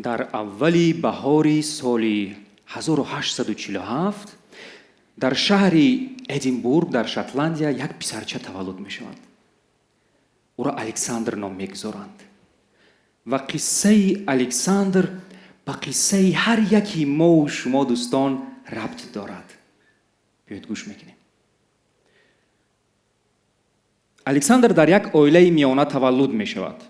Дар аввали баҳори соли 1847 дар шаҳри Эдинбург дар Шотландия як писарча таваллуд мешавад. Ӯро Александр ном мегузоранд. Ва қиссаи Александр ба қиссаи ҳар яки мову шумо, дӯстон, рабт дорад. Биёед, гӯш мекунем. Александр дар як оилаи миёна таваллуд мешавад.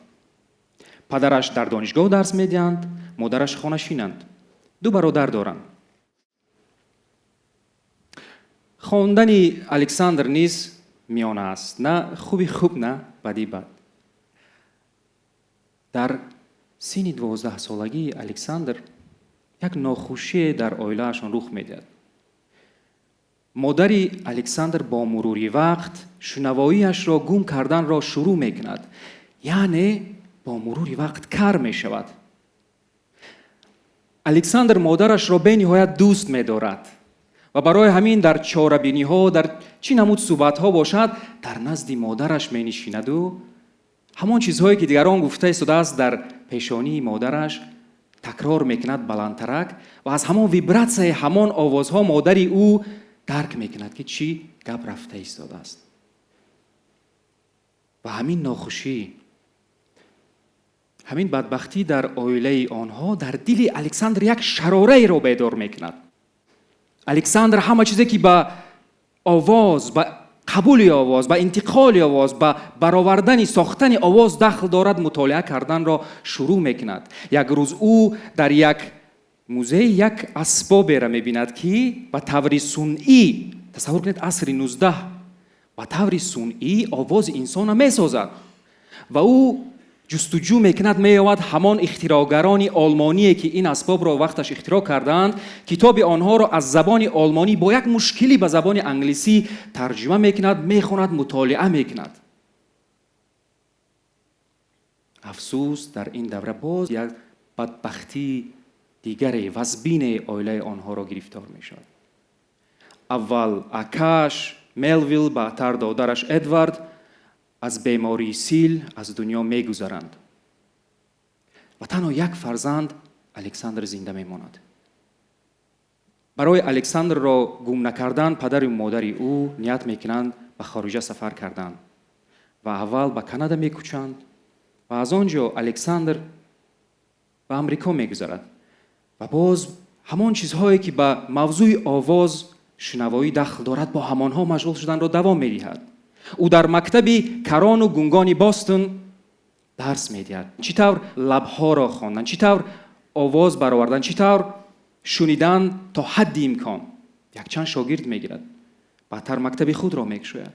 Падараш дар донишгоҳ дарс медиҳанд, модараш хонашинанд. Ду бародар доранд. Хондани Александр низ миёна аст, на хуби хуб, на бади бад. Дар синни 12-солагии Александр як нохушие дар оилаашон рух медиҳад. Модари Александр бо мурури вақт шунавоиашро гум карданро шурӯъ мекунад, яъне бо мурури вақт кар мешавад. Александр модарашро бениҳоят дӯст медорад ва барои ҳамин дар чорабиниҳо, дар чӣ намуд суҳбатҳо бошад, дар назди модараш менишинаду ҳамон чизҳое, ки дигарон гуфта истодааст, дар пешонии модараш такрор мекунад баландтарак, ва аз ҳамон вибратсияи ҳамон овозҳо модари ӯ дарк мекунад, ки чӣ гап рафта истодааст. Ва ҳамин нохушӣ, ҳамин бадбахтӣ дар оилаи онҳо дар дили Александр як шарораеро бедор мекунад. Александр ҳама чизе, ки ба овоз, ба қабули овоз, ба интиқоли овоз, ба баровардани, сохтани овоз дахл дорад, мутолиа карданро шурӯъ мекунад. Як рӯз ӯ дар як музей як асбоберо мебинад, ки ба таври сунъӣ, тасаввур кунед, асри 19, ба таври сунъӣ овози инсонро месозад. Ва ӯ ҷустуҷӯ мекунад, меёвад ҳамон ихтирогарони олмоние, ки ин асбобро вақташ ихтироъ кардаанд. Китоби онҳоро аз забони олмонӣ бо як мушкилӣ ба забони англисӣ тарҷума мекунад, мехонад, мутолиа мекунад. Афсӯс, дар ин давра боз як бадбахтии дигаре, вазбине оилаи онҳоро гирифтор мешавад. Аввал акаш Мелвилл, баъдтар додараш Эдвард аз бемории сил аз дунё мегузаранд ва танҳо як фарзанд, Александр, зинда мемонад. Барои Александрро гум накардан падару модари ӯ ният мекунанд ба хориҷа сафар кардан ва аввал ба Канада мекӯчанд ва аз он ҷо Александр ба Амрико мегузарад ва боз ҳамон чизҳое, ки ба мавзӯи овоз, шунавоӣ дахл дорад, бо ҳамонҳо машғул шуданро давом медиҳад. Ӯ дар мактаби карону гунгони Бостон дарс медиҳад, чӣ тавр лабҳоро хондан, чӣ тавр овоз баровардан, чӣ тавр шунидан то ҳадди имкон. Якчанд шогирд мегирад, баъдтар мактаби худро мекушояд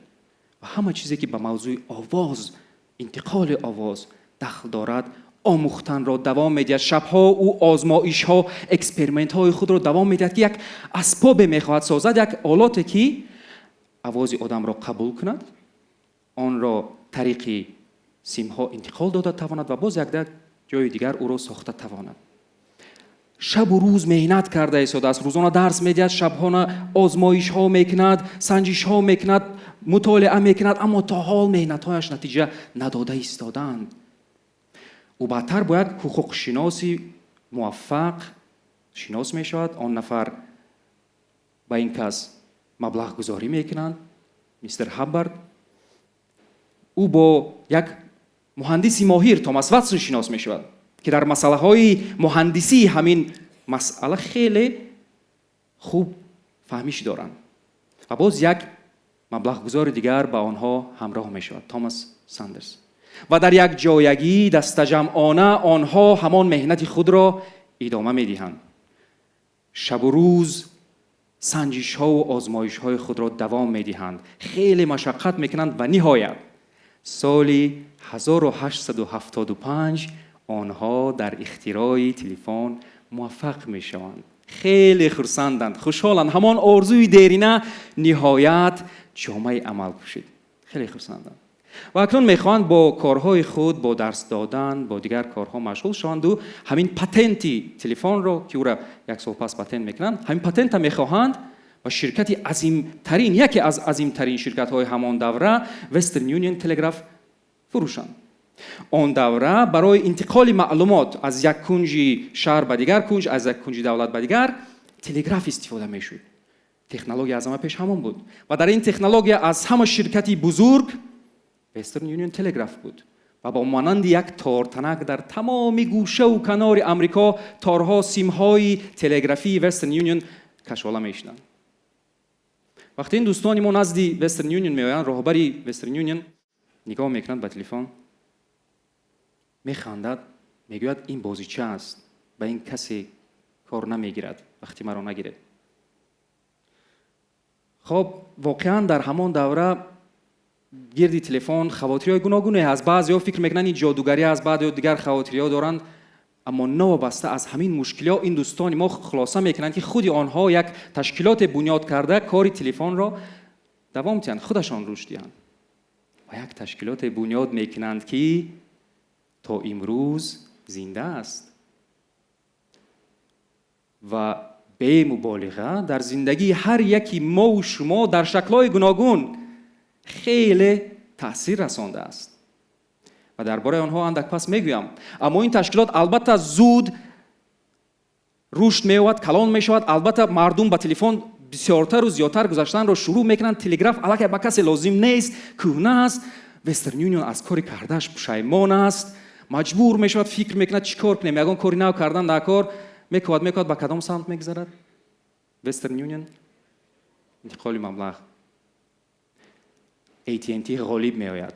ва ҳама чизе, ки ба мавзӯи овоз, интиқоли овоз дахл дорад, омӯхтанро давом медиҳад. Шабҳо ӯ озмоишҳо, экспериментҳои худро давом медиҳад, ки як асбобе мехоҳад созад, як олоте, ки овози одамро қабул кунад, онро тариқи симҳо интиқол дода тавонад ва боз якда ҷои дигар ӯро сохта тавонад. Шабу рӯз меҳнат карда истодааст, рӯзона дарс медиҳад, шабҳона озмоишҳо мекунад, санҷишҳо мекунад, мутолиа мекунад, аммо то ҳол меҳнатҳояш натиҷа надода истодаанд. Ӯ баъдтар бо як ҳуқуқшиноси муваффақ шинос мешавад. Он нафар ба ин кас маблағгузорӣ мекунанд, мистер Ҳаббард. Ӯ бо як муҳандиси моҳир, Томас Ватсон, шинос мешавад, ки дар масъалаҳои муҳандисии ҳамин масъала хеле хуб фаҳмиш доранд. Ва боз як маблағгузори дигар ба онҳо ҳамроҳ мешавад, Томас Сандерс. Ва дар як ҷоягӣ дастаҷамъона онҳо ҳамон меҳнати худро идома медиҳанд, шабу рӯз санҷишҳову озмоишҳои худро давом медиҳанд, хеле машаққат мекунанд ва ниҳоят соли 1875 онҳо дар ихтирои телефон муваффақ мешаванд. Хеле хурсанданд, хушҳоланд. Ҳамон орзуи дерина ниҳоят ҷомаи амал пӯшид. Хеле хурсанданд ва акнун мехоҳанд бо корҳои худ, бо дарс додан, бо дигар корҳо машғул шаванду ҳамин патенти телефонро, ки ӯра як сол пас патент мекунанд, ҳамин патента мехоҳанд ба ширкати азимтарин, яке аз азимтарин ширкатҳои ҳамон давра, Western Union Telegraph, фурӯшанд. Он давра барои интиқоли маълумот аз як кунҷи шаҳр ба дигар кунҷ, аз як кунҷи давлат ба дигар, телеграф истифода мешуд. Технология аз ҳама пеш ҳамон буд. Ва дар ин технология аз ҳама ширкати бузург Western Union Telegraph буд. Ва бо монанди як тортанак дар тамоми гӯшаву канори Амрико торҳо, симҳои телеграфии Western Union кашола мешуданд. Вақте ин дӯстони мо назди Western Union меоянд, роҳбари Western Union нигоҳ мекунад ба телефон, механдад, мегӯяд: «Ин бозича аст, ба ин касе кор намегирад, вақти маро нагиред». Хоб, воқеан, дар ҳамон давра гирди телефон хавотириҳои гуногуне ҳаст. Баъзеҳо фикр мекунанд, ин ҷодугарӣ аст, баъдеҳо дигар хавотириҳо доранд. Аммо новобаста аз ҳамин мушкилиҳо, ин дӯстони мо хулоса мекунанд, ки худи онҳо як ташкилоте бунёд карда, кори телефонро давом диҳанд, худашон рушд диҳанд. Ва як ташкилоте бунёд мекунанд, ки то имрӯз зинда аст ва бемуболиға дар зиндагии ҳар яки мову шумо дар шаклҳои гуногун хеле таъсир расондааст. Ва дар бораи онҳо андак пас мегӯям. Аммо ин ташкилот, албатта, зуд рушд меёбад, калон мешавад. Албатта, мардум ба телефон бисёртару зиёдтар гузаштанро шурӯъ мекунанд. Телеграф аллакай ба касе лозим нест, кӯҳна аст. Western Union аз кори кардааш пушаймон аст, маҷбур мешавад, фикр мекунад, чӣ кор кунем, ягон кори нав кардан дар кор. Мекувад, мекувад, ба кадом самт мегузарад Western Union? Интиқоли маблағ. AT&T ғолиб меояд.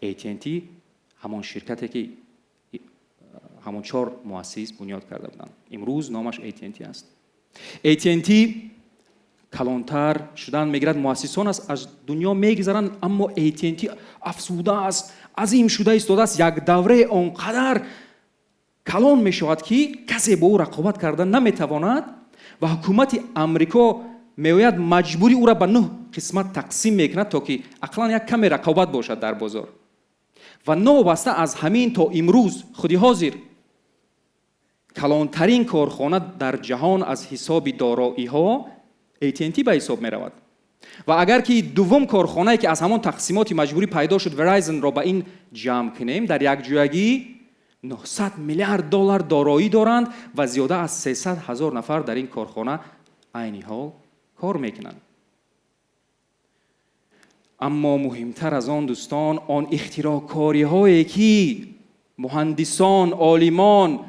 AT&T ҳамон ширкате, ки ҳамон чор муассис бунёд карда буданд, имрӯз номаш AT&T аст. AT&T калонтар шудан мегирад. Муассисон аз дунё мегузаранд, аммо AT&T афзудааст, азим шуда истодааст. Як давраи он қадар калон мешавад, ки касе бо ӯ рақобат карда наметавонад. Ва ҳукумати Амрико меояд, маҷбурӣ ӯра ба нӯҳ қисмат тақсим мекунад, то ки ақаллан як каме рақобат бошад дар бозор. Ва новобаста аз ҳамин, то имрӯз, худи ҳозир, калонтарин корхона дар ҷаҳон аз ҳисоби дороиҳо AT&T ба ҳисоб меравад. Ва агар ки дуввум корхонае, ки аз ҳамон тақсимоти маҷбурӣ пайдо шуд, Verizon-ро ба ин ҷамъ кунем, дар якҷоягӣ 900 миллиард доллар дороӣ доранд ва зиёда аз 300 ҳазор нафар дар ин корхона айни ҳол кор мекунанд. Аммо муҳимтар аз он, дӯстон, он ихтироъкориҳое, ки муҳандисон, олимон,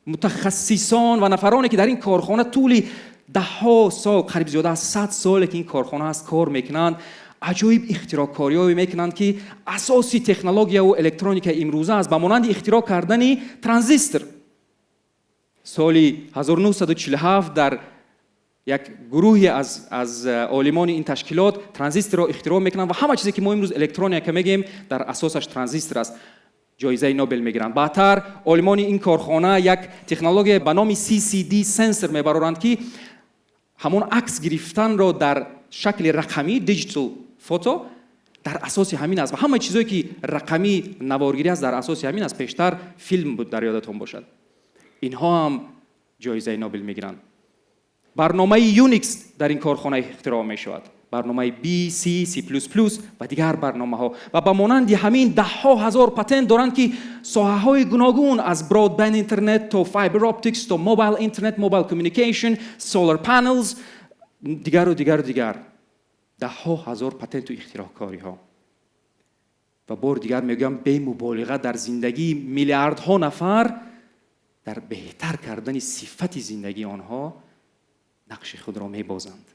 мутахассисон ва нафароне, ки дар ин корхона тӯли даҳҳо сол, қариб зиёда аз 100 соле ки ин корхона ҳаст, кор мекунанд, аҷоиб ихтироъкориҳое мекунанд, ки асоси технологияву электроникаи имрӯза аст, ба монанди ихтироъ кардани транзистор. Соли 1947 дар як гурӯҳе аз олимони ин ташкилот транзисторро ихтироъ мекунанд ва ҳама чизе, ки мо имрӯз электроника мегӯем, дар асосаш транзистор аст. Ҷоизаи Нобел мегиранд. Баъдтар олимони ин корхона як технология ба номи CCD sensor мебароранд, ки ҳамон акс гирифтанро дар шакли рақамӣ, digital photo, дар асоси ҳамин аст. Ва ҳама чизое, ки рақамӣ наворгирӣ аст, дар асоси ҳамин аст. Пештар филм буд, дар ёдатон бошад. Инҳо ҳам ҷоизаи Нобел мегиранд. Барномаи Unix дар ин корхона ихтироъ мешавад, барномаи B, C, C++ ва дигар барномаҳо. Ва ба монанди ҳамин даҳҳо ҳазор патент доранд, ки соҳаҳои гуногун, аз broadband internet то fiber optics, то mobile internet, mobile communication, solar panels, дигару дигару дигар, даҳҳо ҳазор патенту ихтироъкориҳо. Ва бори дигар мегӯям, бемуболиға дар зиндагии миллиардҳо нафар, дар беҳтар кардани сифати зиндагии онҳо нақши худро мебозанд.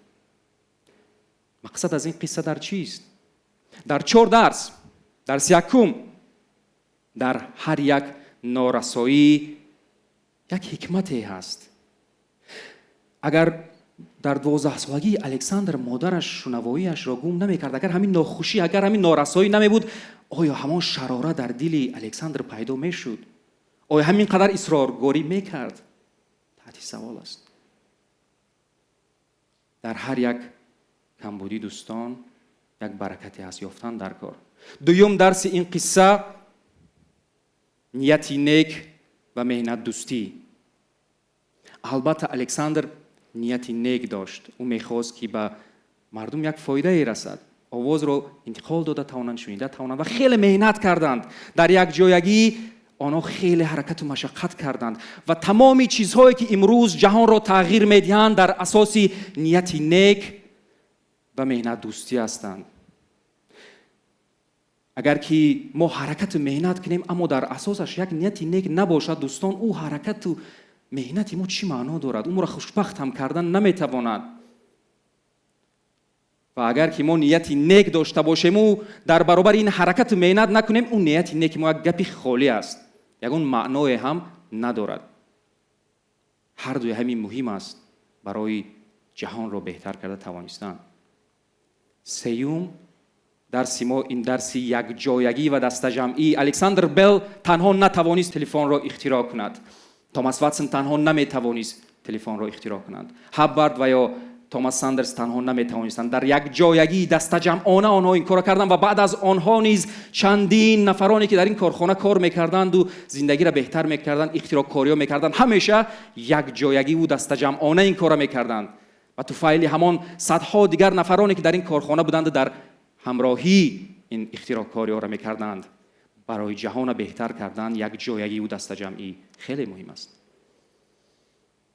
Мақсад аз ин қисса дар чист? Дар чор дарс. Дарси якум: дар ҳар як норасоӣ як ҳикмате ҳаст. Агар дар 12-солагии Александр модараш шунавоиашро гум намекард, агар ҳамин нохушӣ, агар ҳамин норасоӣ намебуд, оё ҳамон шарора дар дили Александр пайдо мешуд? Оё ҳамин қадар исроргорӣ мекард? Таҳти савол аст. Дар ҳар як камбудӣ, дӯстон, як баракате ҳаст, ёфтан дар кор. Дуюм дарси ин қисса: нияти нек ва меҳнатдӯстӣ. Албатта, Александр нияти нек дошт. Ӯ мехост, ки ба мардум як фоидае расад. Овозро интиқол дода тавонанд, шунида тавонанд ва хеле меҳнат карданд. Дар якҷоягӣ онҳо хеле ҳаракату машаққат карданд ва тамоми чизҳое ки имрӯз ҷаҳонро тағйир медиҳанд дар асоси нияти нек ва меҳнатдӯстӣ ҳастанд. Агар ки мо ҳаракату меҳнат кунем, аммо дар асосаш як нияти нек набошад, дӯстон, ӯ ҳаракату меҳнати мо чӣ маъно дорад? Ӯ моро хушбахт ҳам кардан наметавонад. Ва агар ки мо нияти нек дошта бошему дар баробари ин ҳаракату меҳнат накунем, ӯ нияти неки мо як гапи холӣ аст, ягон маъное ҳам надорад. Ҳар дуи ҳамин муҳим аст барои ҷаҳонро беҳтар карда тавонистан. Сеюм дарси мо ин дарси якҷоягӣ ва дастаҷамъӣ. Александр Белл танҳо натавонист телефонро ихтироъ кунад. Томас Ватсон танҳо наметавонист телефонро ихтироъ кунад. Ҳаббард ва ё Томас Сандерс танҳо наметавонистанд. Дар якҷоягӣ дастаҷамъона онҳо ин корро карданд ва баъд аз онҳо низ чандин нафароне ки дар ин корхона кор мекарданду зиндагиро беҳтар мекарданд, ихтироъкориҳо мекарданд, ҳамеша якҷоягиву дастаҷамъона ин корро мекарданд. Ва туфайли ҳамон садҳо дигар нафароне ки дар ин корхона буданд дар ҳамроҳӣ ин ихтироъкориҳоро мекарданд. Барои ҷаҳонро беҳтар кардан якҷоягиву дастаҷамъӣ хеле муҳим аст.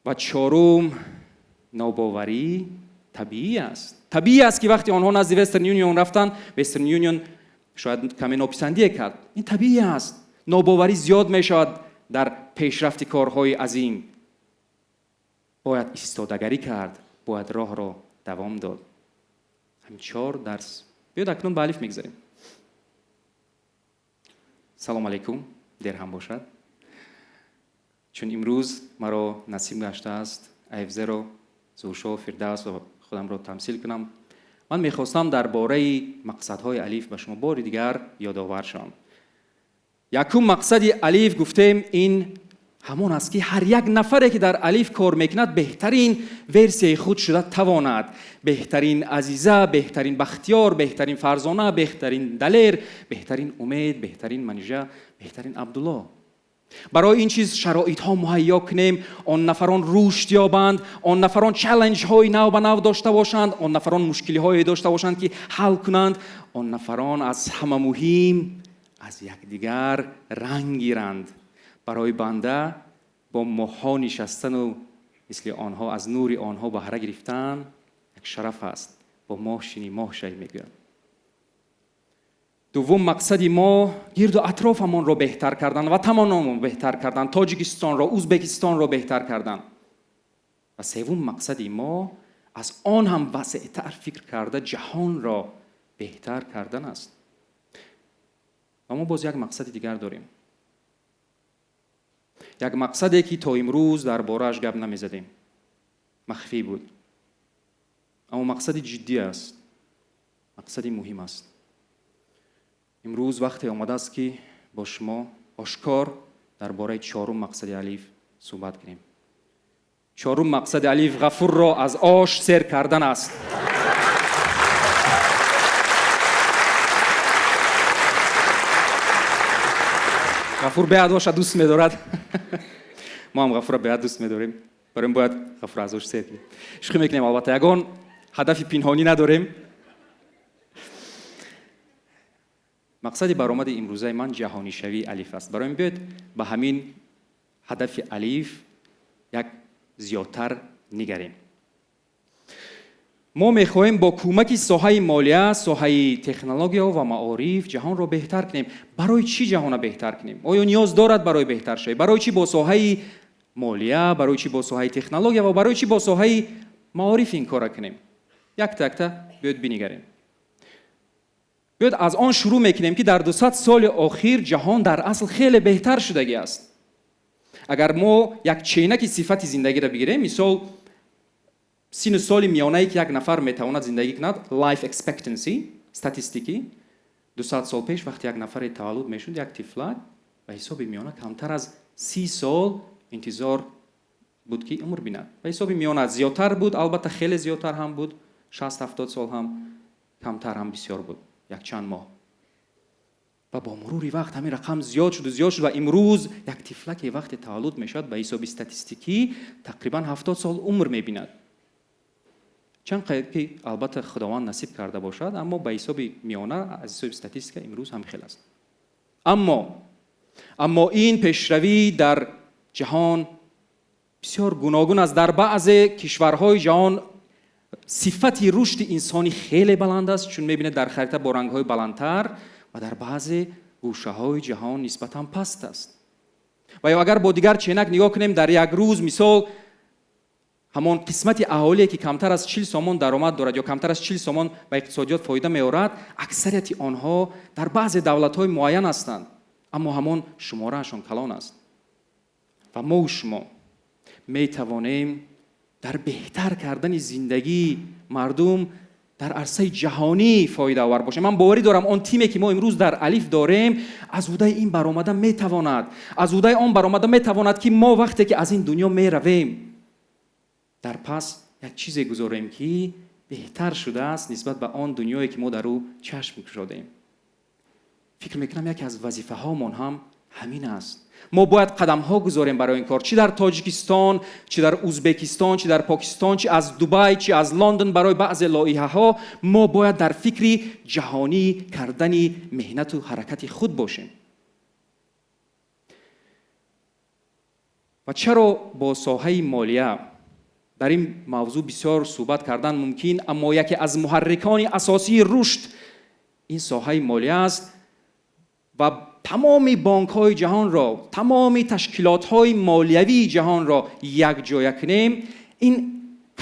Ва чорум, нобоварӣ табиӣ аст. Табиӣ аст ки вақте онҳо назди Western Union рафтанд, Western Union шояд каме нописандие кард. Ин табиӣ аст. Нобоварӣ зиёд мешавад дар пешрафти корҳои азим. Бояд истодагарӣ кард, бояд роҳро давом дод. Ҳамин чор дарс. Биёд акнун ба алиф мегузарем. Салом алейкум, дер ҳам бошад. Чун имрӯз маро насиб гаштааст АФЗ-ро, Зуҳуршоҳ, Фирдавс ва худамро тамсил кунам. Ман мехостам дар бораи мақсадҳои алиф ба шумо бори дигар ёдовар шавам. Якум мақсади алиф гуфтем ин ҳамон аст ки ҳар як нафаре ки дар алиф кор мекунад беҳтарин версияи худ шуда тавонад. Беҳтарин Азиза, беҳтарин Бахтиёр, беҳтарин Фарзона, беҳтарин Далер, беҳтарин Умед, беҳтарин Манижа, беҳтарин Абдулло. Барои ин чиз шароитҳо муҳайё кунем, он нафарон рушд ёбанд, он нафарон челленҷҳои нав ба нав дошта бошанд, он нафарон мушкилиҳое дошта бошанд ки ҳал кунанд, он нафарон аз ҳама муҳим аз якдигар ранг гиранд. Барои банда бо моҳҳо нишастану мисли онҳо аз нури онҳо баҳра гирифтан як шараф аст. Бо моҳ шинӣ моҳ шавӣ мегӯянд. Дуввум мақсади мо гирду атрофамонро беҳтар кардан ва тамомонро беҳтар кардан, Тоҷикистонро, Узбекистонро беҳтар кардан. Ва севум мақсади мо аз он ҳам васеътар фикр карда ҷаҳонро беҳтар кардан аст. Ва мо боз як мақсади дигар дорем. Як мақсаде ки то имрӯз дар борааш гап намезадем. Махфӣ буд. Аммо мақсади ҷиддӣ аст. Мақсади муҳим аст. Имрӯз вақте омадааст ки бо шумо ошкор дар бораи чорум мақсади алиф суҳбат кунем. Чорум мақсади алиф Ғафурро аз ош сер кардан аст. Ғафур беҳад оша дӯст медорад. Мо ҳам Ғафурро беҳад дӯст медорем. Барои бояд Ғафурро аз ош сер кунем. Шӯхӣ мекунем, албатта, ягон ҳадафи пинҳонӣ надорем. Мақсади баромади имрӯзаи ман ҷаҳонишавии алиф аст. Барои ин биёед ба ҳамин ҳадафи алиф як зиёдтар нигарем. Мо мехоҳем бо кӯмаки соҳаи молия, соҳаи технология ва маориф ҷаҳонро беҳтар кунем. Барои чӣ ҷаҳонро беҳтар кунем? Оё ниёз дорад барои беҳтар шавӣ? Барои чӣ бо соҳаи молия, барои чӣ бо соҳаи технология ва барои чӣ бо соҳаи маориф ин корро кунем? Якта якта биёед бинигарем. Биёед аз он шурӯъ мекунем ки дар 200 соли охир ҷаҳон дар асл хеле беҳтар шудагӣ аст. Агар мо як ченаки сифати зиндагиро бигирем, мисол сину соли миёнае ки як нафар метавонад зиндагӣ кунад, life expectancy, статистикӣ, 200 сол пеш вақте як нафаре таваллуд мешуд, як тифлак ба ҳисоби миёна камтар аз 30 сол интизор буд ки умр бинад. Ба ҳисоби миёна зиёдтар буд, албатта хеле зиёдтар ҳам буд, 60-70 сол ҳам, камтар ҳам бисёр буд, якчанд моҳ. Ва бо мурури вақт ҳамин рақам зиёд шуду зиёд шуд ва имрӯз як тифлаке вақте таваллуд мешавад ба ҳисоби статистикӣ тақрибан 70 сол умр мебинад. Чанд қайд ки албатта Худованд насиб карда бошад, аммо ба ҳисоби миёна, аз ҳисоби статистика имрӯз ҳам хел аст. Аммо ин пешравӣ дар ҷаҳон бисёр гуногун аст. Дар баъзе кишварҳои ҷаҳон сифати рушди инсонӣ хеле баланд аст, чун мебинед дар харита бо рангҳои баландтар, ва дар баъзе гӯшаҳои ҷаҳон нисбатан паст аст. Ва ё агар бо дигар ченак нигоҳ кунем, дар як рӯз мисол ҳамон қисмати аҳолие ки камтар аз 40 сомон даромад дорад ё камтар аз 40 сомон ба иқтисодиёт фоида меорад, аксарияти онҳо дар баъзе давлатҳои муайян ҳастанд, аммо ҳамон шумораашон калон аст. Ва мову шумо метавонем дар беҳтар кардани зиндагии мардум дар арсаи ҷаҳонӣ фоидаовар бошем. Ман боварӣ дорам, он тиме ки мо имрӯз дар Алиф дорем, аз ӯҳдаи ин баромада метавонад, аз ӯҳдаи он баромада метавонад, ки мо вақте ки аз ин дунё меравем, дар пас як чизе гузорем, ки беҳтар шудааст нисбат ба он дунёе ки мо дар ӯ чашм кушодем. Фикр мекунам, яке аз вазифаҳомон ҳам ҳамин аст. Мо бояд қадамҳо гузорем барои ин кор, чӣ дар Тоҷикистон, чӣ дар Узбекистон, чӣ дар Покистон, чӣ аз Дубай, чӣ аз Лондон. Барои баъзе лоиҳаҳо мо бояд дар фикри ҷаҳонӣ кардани меҳнату ҳаракати худ бошем. Ва чаро бо соҳаи молия дар ин мавзӯъ бисёр суҳбат кардан мумкин, аммо яке аз муҳаррикони асосии рушд ин соҳаи молия аст ва тамоми бонкҳои ҷаҳонро, тамоми ташкилотҳои молиявии ҷаҳонро якҷоя кунем, ин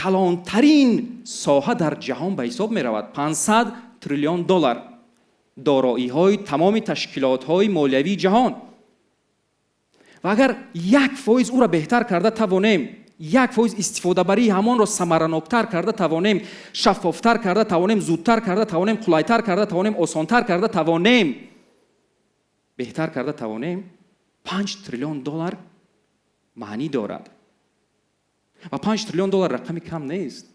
калонтарин соҳа дар ҷаҳон ба ҳисоб меравад. 500 триллион доллар дороиҳои тамоми ташкилотҳои молиявии ҷаҳон. Ва агар 1% ӯро беҳтар карда тавонем, 1% истифодабарии ҳамонро самараноктар карда тавонем, шаффофтар карда тавонем, зудтар карда тавонем, қулайтар карда тавонем, осонтар карда тавонем, беҳтар карда тавонем, 5 триллион доллар маънӣ дорад. Ва 5 триллион доллар рақами кам нест.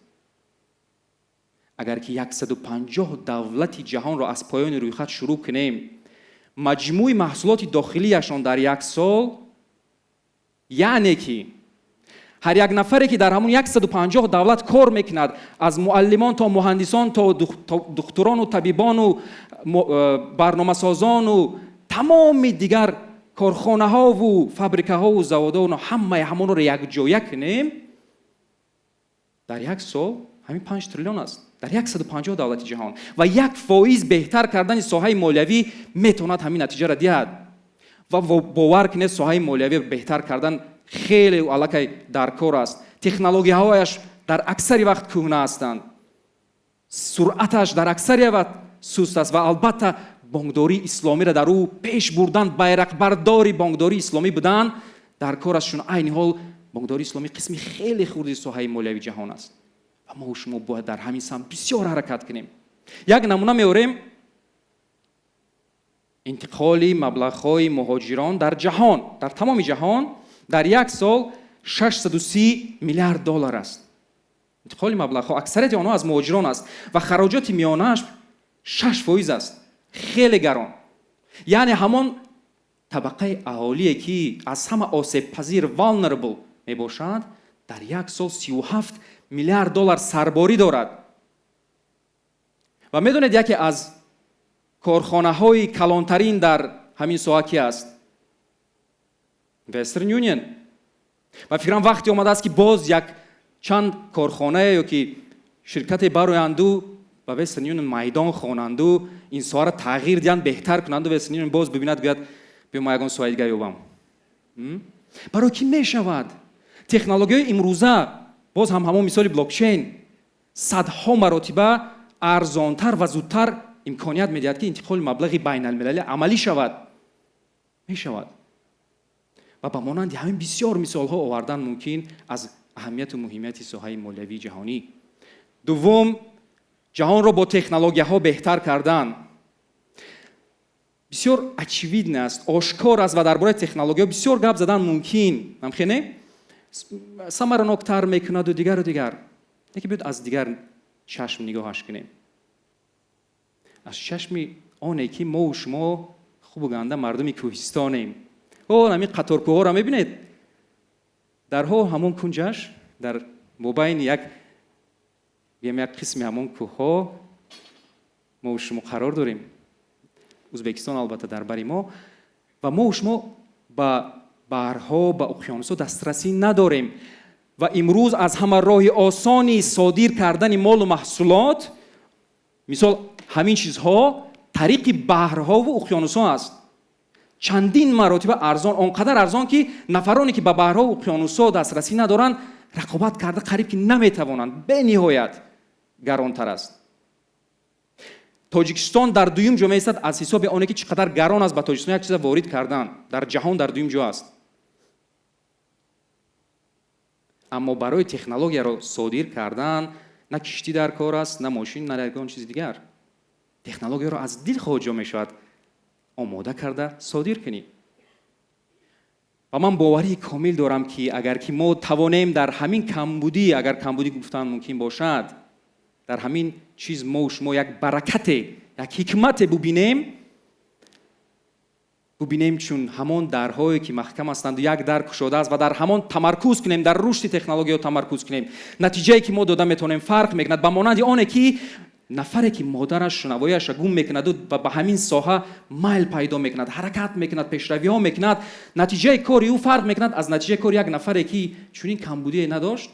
Агар ки 150 давлати ҷаҳонро аз поёни рӯйхат шурӯъ кунем, маҷмӯи маҳсулоти дохилияшон дар як сол, яъне ки ҳар як нафаре ки дар ҳамон 150 давлат кор мекунад, аз муаллимон то муҳандисон то духтурону табибону барномасозону тамоми дигар корхонаҳову фабрикаҳову заводҳо, ҳамаи ҳамонро якҷоя кунем, дар як сол ҳамин 5 триллион аст дар 150 давлати ҷаҳон. Ва 1% беҳтар кардани соҳаи молиявӣ метавонад ҳамин натиҷаро диҳад. Ва бовар кунед, соҳаи молиявӣ беҳтар кардан хеле аллакай дар кор аст. Технологияҳояш дар аксари вақт кӯҳна ҳастанд, суръаташ дар аксари вақт суст аст ва албатта бонкдории исломиро дар ӯ пеш бурдан, байрақбардори бонкдории исломӣ будан дар кор аст, чун айни ҳол бонкдории исломӣ қисми хеле хурди соҳаи молиявии ҷаҳон аст ва мо шумо бояд дар ҳамин самт бисёр ҳаракат кунем. Як намуна меорем: интиқоли маблағҳои муҳоҷирон дар ҷаҳон, дар тамоми ҷаҳон дар як сол 630 миллиард доллар аст. Интиқоли маблағҳо, аксарияти онҳо аз муҳоҷирон аст ва хароҷоти миёнааш 6% аст. Хеле гарон. Яъне ҳамон табақаи аҳолие ки аз ҳама осебпазир, vulnerable мебошад, дар як сол 37 миллиард доллар сарборӣ дорад. Ва медонед, яке аз корхонаҳои калонтарин дар ҳамин соҳа ки аст? Western Union. Ва фикрам, вақте омадааст, ки боз як чанд корхонае ё ки ширкате бароянду ба Western Union майдон хонанду ин соҳаро тағйир диҳанд, беҳтар кунанду Western Union боз бибинад, гӯяд: «Биё, ма ягон соҳаи дига ёбам». Барои ки мешавад. Технологияи имрӯза, боз ҳам ҳамон мисоли блокчейн, садҳо маротиба арзонтар ва зудтар имконият медиҳад, ки интиқоли маблағи байналмилалӣ амалӣ шавад. Мешавад. Ва ба монанди ҳамин бисёр мисолҳо овардан мумкин аз аҳамияту муҳимияти соҳаи молиявии ҷаҳонӣ. Дуввум, ҷаҳонро бо технологияҳо беҳтар кардан. Бисёр очевидно аст, ошкор аст ва дар бораи технологияҳо бисёр гап задан мумкин, ҳамхе самараноктар мекунаду дигару дигар. Яке биёд аз дигар чашм нигоҳаш кунем, аз чашми оне ки мову шумо хубу ганда мардуми кӯҳистонем. О, ҳамин қаторкӯҳоро мебинед, дарҳо ҳамон кунҷаш дар мобайни як Гӯем, як қисми ҳамон кӯҳҳо мо шумо қарор дорем. Узбекистон албатта дар бари мо, ва мо шумо ба баҳрҳо, ба уқёнусҳо дастрасӣ надорем. Ва имрӯз аз ҳама роҳи осони содир кардани молу маҳсулот, мисол ҳамин чизҳо, тариқи баҳрҳову уқёнусҳо аст. Чандин маротиба арзон, он қадар арзон, ки нафароне ки ба баҳрҳо уқёнусҳо дастрасӣ надоранд, рақобат карда қариб ки наметавонанд. Бениҳоят гаронтар аст. Тоҷикистон дар дуюм ҷо меистад аз ҳисоби оне ки чӣ қадар гарон аст ба Тоҷикистон як чиза ворид кардан. Дар ҷаҳон дар дуюм ҷо аст. Аммо барои технологияро содир кардан на киштӣ дар кор аст, на мошин, на ягон чизи дигар. Технологияро аз дилхоҳ ҷо мешавад омода карда содир кунӣ. Ва ман боварии комил дорам, ки агар ки мо тавонем дар ҳамин камбудӣ, агар камбудӣ гуфтан мумкин бошад, дар ҳамин чиз мо шумо як баракате, як ҳикмате бубинем, чун ҳамон дарҳое ки маҳкам ҳастанд, як дар кушода аст, ва дар ҳамон тамаркуз кунем, дар рушди технологияҳо тамаркуз кунем. Натиҷае ки мо дода метавонем фарқ мекунад, ба монанди оне ки нафаре ки модараш шунавояшро гум мекунаду ва ба ҳамин соҳа майл пайдо мекунад, ҳаракат мекунад, пешравиҳо мекунад, натиҷаи кори ӯ фарқ мекунад аз натиҷаи кори як нафаре ки чунин камбудие надошт.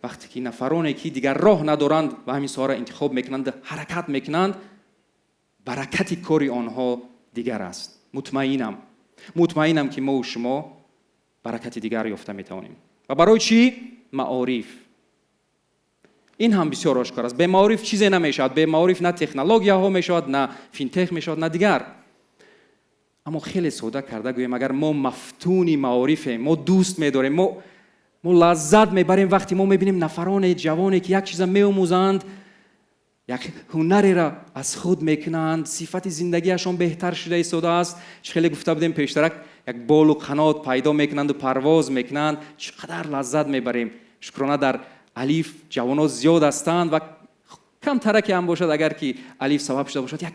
Вақте ки нафароне ки дигар роҳ надоранд ва ҳамин соҳаро интихоб мекунанд, ҳаракат мекунанд, баракати кори онҳо дигар аст. Мутмаинам, ки мо шумо баракати дигар ёфта метавонем. Ва барои чӣ? Маориф. Ин ҳам бисёр ошкор аст. Бе маориф чизе намешавад. Бе маориф на технологияҳо мешавад, на финтех мешавад, на дигар. Аммо хеле сода карда гӯем, агар мо мафтуни маорифем, мо дӯст медорем, мо лаззат мебарем вақте мо мебинем нафароне ҷавоне ки як чиза меомӯзанд, як ҳунареро аз худ мекунанд, сифати зиндагиашон беҳтар шуда истодааст. Чӣ хеле гуфта будем пештарак, як болу қанот пайдо мекунанду парвоз мекунанд. Чӣ қадар лаззат мебарем. Шукрона, дар Алиф ҷавонҳо зиёд ҳастанд ва камтараке ҳам бошад, агар ки Алиф сабаб шуда бошад, як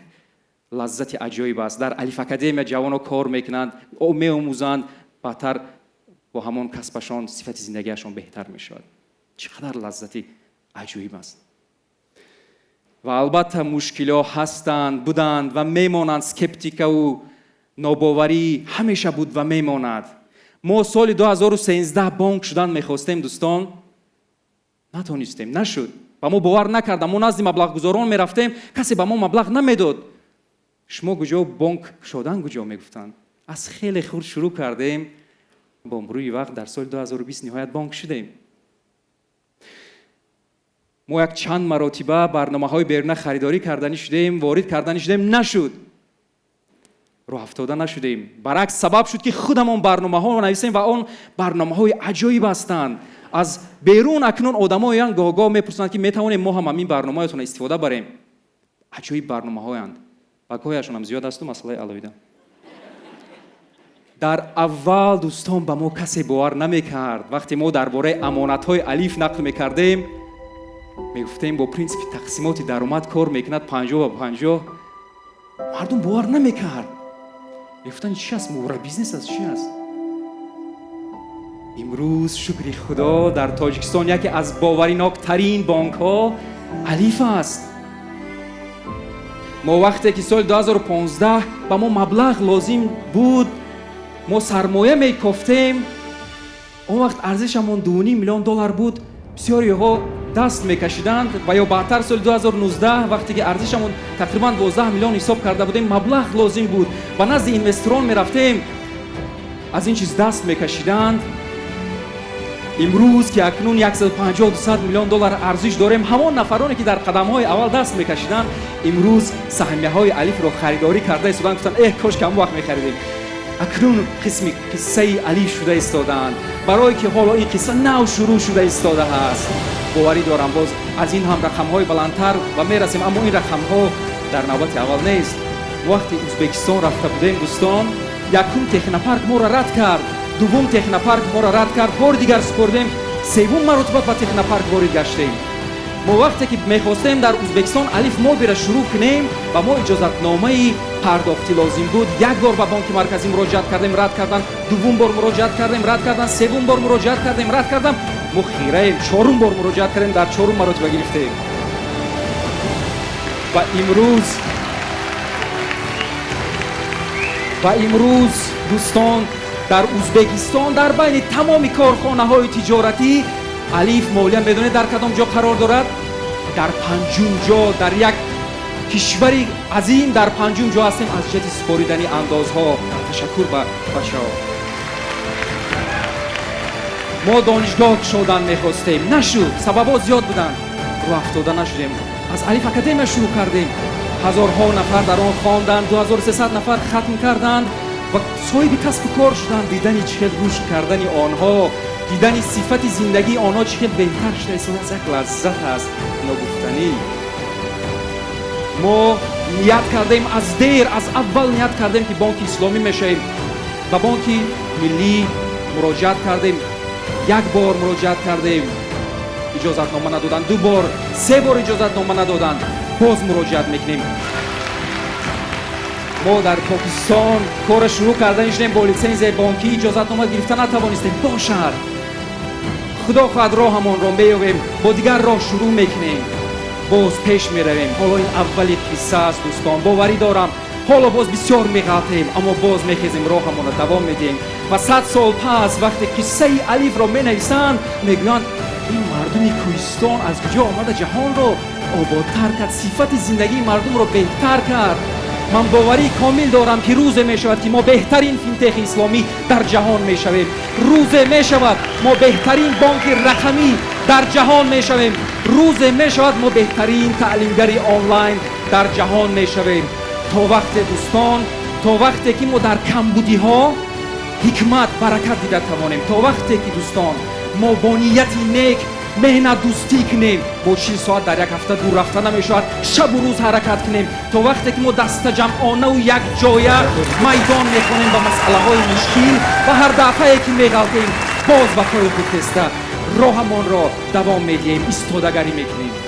лаззати аҷоиб аст. Дар Алиф Академия ҷавонҳо кор мекунанд, меомӯзанд, баъдтар бо ҳамон касбашон сифати зиндагиашон беҳтар мешавад. Чӣ қадар лаззати аҷоиб аст. Ва албатта мушкилиҳо ҳастанд, буданд ва мемонанд. Скептикаву нобоварӣ ҳамеша буд ва мемонад. Мо соли 2013 бонк шудан мехостем, дӯстон, натонистем, нашуд. Ба мо бовар накардам. Мо назди маблағгузорон мерафтем, касе ба мо маблағ намедод. Шумо куҷо, бонк шудан куҷо, мегуфтанд. Аз хеле хурд шурӯъ кардем, бо мурури вақт дар соли 2020 ниҳоят бонк шудем. Мо як чанд маротиба барномаҳои беруна харидорӣ карданӣ шудем, ворид карданӣ шудем, нашуд. Роҳ афтода нашудем. Баръакс, сабаб шуд ки худамон барномаҳоро нависем, ва он барномаҳои аҷоиб ҳастанд. Аз берун акнун одамоян гоҳ-гоҳ мепурсанд, ки метавонем мо ҳам ҳамин барномаҳоятонро истифода барем. Аҷоиб барномаҳоянд. Багҳояшон ҳам зиёд асту масъалаи алоҳида. Дар аввал, дӯстон, ба мо касе бовар намекард. Вақте мо дар бораи амонатҳои Алиф нақл мекардем, мегуфтем бо принсипи тақсимоти даромад кор мекунад 50 ба 50, мардум бовар намекард. Мегуфтанд, чи аст, мура бизнес аст, чи аст? Имрӯз, шукри Худо, дар Тоҷикистон яке аз бовариноктарин бонкҳо Алиф аст. Мо вақте ки соли 2015 ба мо маблағ лозим буд, мо сармоя мекофтем, он вақт арзишамон 2,5 миллион доллар буд, бисёриҳо даст мекашиданд. Ва ё баъдтар соли 2019, вақте ки арзишамон тақрибан 12 миллион ҳисоб карда будем, маблағ лозим буд, ба назди инвесторон мерафтем, аз ин чиз даст мекашиданд. Имрӯз ки акнун 150-200 миллион доллар арзиш дорем, ҳамон нафароне ки дар қадамҳои аввал даст мекашиданд, имрӯз саҳмияҳои Алифро харидорӣ карда истоданд. Гуфтанд, эҳ, кош ки ҳамон вақт мехаридем. Акнун қисми қиссаи Алиф шуда истодаанд, барое ки ҳоло ин қисса нав шурӯъ шуда истодааст. Боварӣ дорам, боз аз ин ҳам рақамҳои баландтар ва мерасем, аммо ин рақамҳо дар навбати аввал нест. Вақте Ӯзбекистон рафта будем, дӯстон, якум технопарк моро рад кард, дуввум технопарк моро рад кард, бори дигар супордем, севум маротиба ба технопарк ворид гаштем. Мо вақте ки мехостем дар Ӯзбекистон Алиф Мобира шурӯъ кунем, ба мо иҷозатномаи пардохтӣ лозим буд. Як бор ба Бонки Марказӣ муроҷиат кардем, рад карданд. Дуввум бор муроҷиат кардем, рад карданд. Севум бор муроҷиат кардем, рад кардам. Мо хираем, чорум бор муроҷиат кардем, дар чорум маротиба гирифтем. Ва имрӯз дӯстон, дар Узбекистон дар байни тамоми корхонаҳои тиҷоратӣ Алиф Молия медонед дар кадом ҷо қарор дорад? Дар панҷум ҷо, дар як кишвари азим дар панҷум ҷо ҳастем аз ҷиҳати супоридани андозҳо. Ташаккур ба бачаҳо. Мо донишгоҳ кушодан мехостем, нашуд, сабабҳо зиёд буданд, рӯ афтода нашудем. Аз Алиф Академия шурӯъ кардем, ҳазорҳо нафар дар он хонданд, 2300 нафар хатм карданд ва соҳиби касбу кор шуданд. Дидани чӣ хел рушд кардани онҳо, дидани сифати зиндагии онҳо чӣ хел беҳтар шуда истодааст, як лаззат аст ногуфтанӣ. Мо ният кардем аз дер, аз аввал ният кардем ки бонки исломӣ мешавем. Ба бонки миллӣ муроҷиат кардем, як бор муроҷиат кардем, иҷозатнома надоданд, ду бор, се бор иҷозатнома надоданд, боз муроҷиат мекунем. Мо дар Покистон корро шурӯъ кардан шудем бо литсензияи бонкӣ, иҷозатнома гирифта натавонистем. Бошад, худо хоҳад роҳамонро меёбем, бо дигар роҳ шурӯъ мекунем, боз пеш меравем. Ҳоло ин аввали қисса аст дӯстон, боварӣ дорам ҳоло боз бисёр меғалтем, аммо боз мехезем, роҳамонро давом медиҳем. Ва 100 сол пас вақте қиссаи Алифро менависанд, мегӯянд ин мардуми кӯҳистон аз куҷо омада ҷаҳонро ободтар кард, сифати зиндагии мардумро беҳтар кард. Ман боварии комил дорам ки рӯзе мешавад ки мо беҳтарин финтехи исломӣ дар ҷаҳон мешавем. Рӯзе мешавад мо беҳтарин бонки рақамӣ дар ҷаҳон мешавем. Рӯзе мешавад мо беҳтарин таълимгари онлайн дар ҷаҳон мешавем. То вақте дӯстон, то вақте ки мо дар камбудиҳо ҳикмат, баракат дида тавонем, то вақте ки дӯстон мо бо нияти нек меҳнатдӯстӣ кунем, бо 40 соат дар як ҳафта дур рафта намешавад, шабу рӯз ҳаракат кунем, то вақте ки мо дастаҷамъонаву якҷоя майдон мехонем ба масъалаҳои мушкил ва ҳар дафъае ки меғалтем боз ба пои худ хеста роҳамонро давом медиҳем, истодагарӣ мекунем.